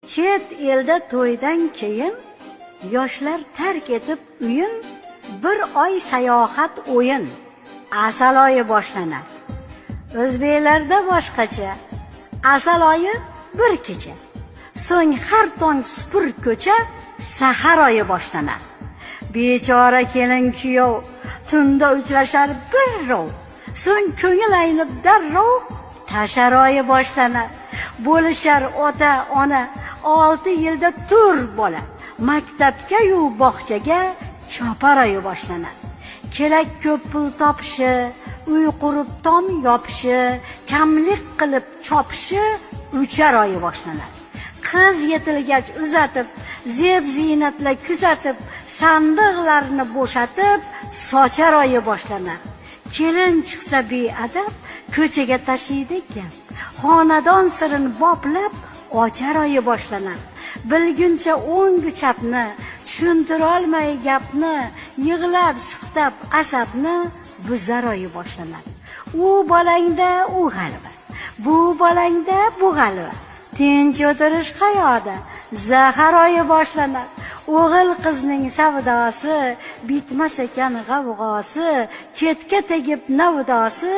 Chet elda to'ydan keyin yoshlar tark etib uyin, bir oy sayohat o'yin, asal oyi boshlanar. O'zbeklarda boshqacha, asal oyi bir kecha. So'ng har tong supur ko'cha, sahar oyi boshlanar. Bechora kelin kuyov tunda uchrashar birrov, so'ng ko'ngil aynib darrov tashar oyi boshlanar. Bo'lishar ota ona 6 yilda tur bola, maktabga yu bog'chaga chopar oyi boshlanar. Kerak ko'p pul topishi, uy qurib tom yopishi, kamlik qilib chopishi uchar oyi boshlanar. Qiz yetilgach uzatib, zeb ziynatla kuzatib, sandiqlarni bo'shatib, sochar oyi boshlanar. Kelin chiqsa beadab, ko'chaga tashiydi gap. Xonadon sirini boplab, ochar oyi boshlanar. Bilguncha o'ngu chapni, tushuntirolmay gapni, yig'lab siqtab asabni buzar oyi boshlanar. U bolangda u g'alva, bu bolangda bu g'alva. Tinch o'tirish qayoqda, zahar oyi boshlanar. O'g'il qizning savdosi, bitmas ekan g'avg'osi, ketga tegib navdosi,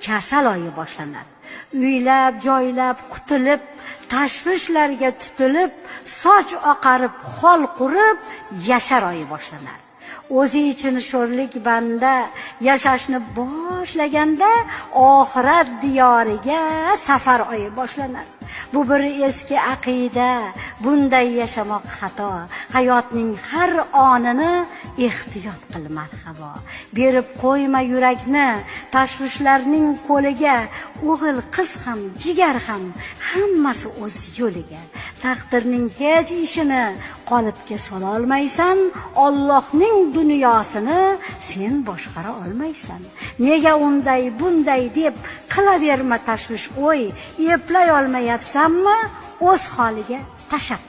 kasal oyi boshlanar. Uylab joylab qutulib, tashvishlarga tutilib, soch oqarib xol qurib, yashar oyi boshlanar. O'zi uchun sho'rlik banda yashashni boshlaganda oxirat diyoriga safar oyi boshlanar. Bu bir eski aqida, bunday yashamoq xato. Hayotning har onini ehtiyot qil marhabo. Berib qo'yma yurakni tashvishlarning qo'liga, o'g'il qiz ham jigar ham hammasi o'z yo'liga. Taqdirning hech ishini qolipga sololmaysan, Allohning dunyosini sen boshqara olmaysan. Nega unday bunday deb qilaverma tashvish o'y, eplay olmayapsanmi o'z holiga tashlab.